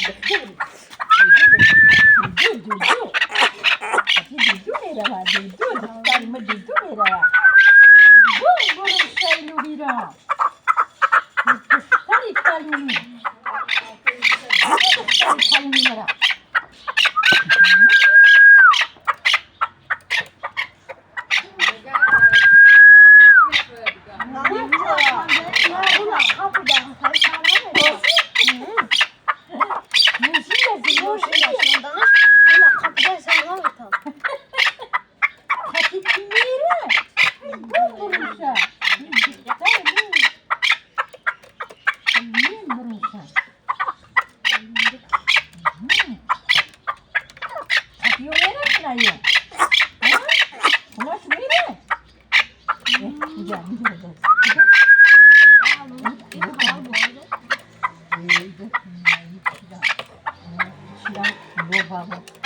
Дуду, дуду мерава, дуду, духтари ма дуду мерава. Бум, бурушай, лубира. Духтари калуни. Духтари калуни мара.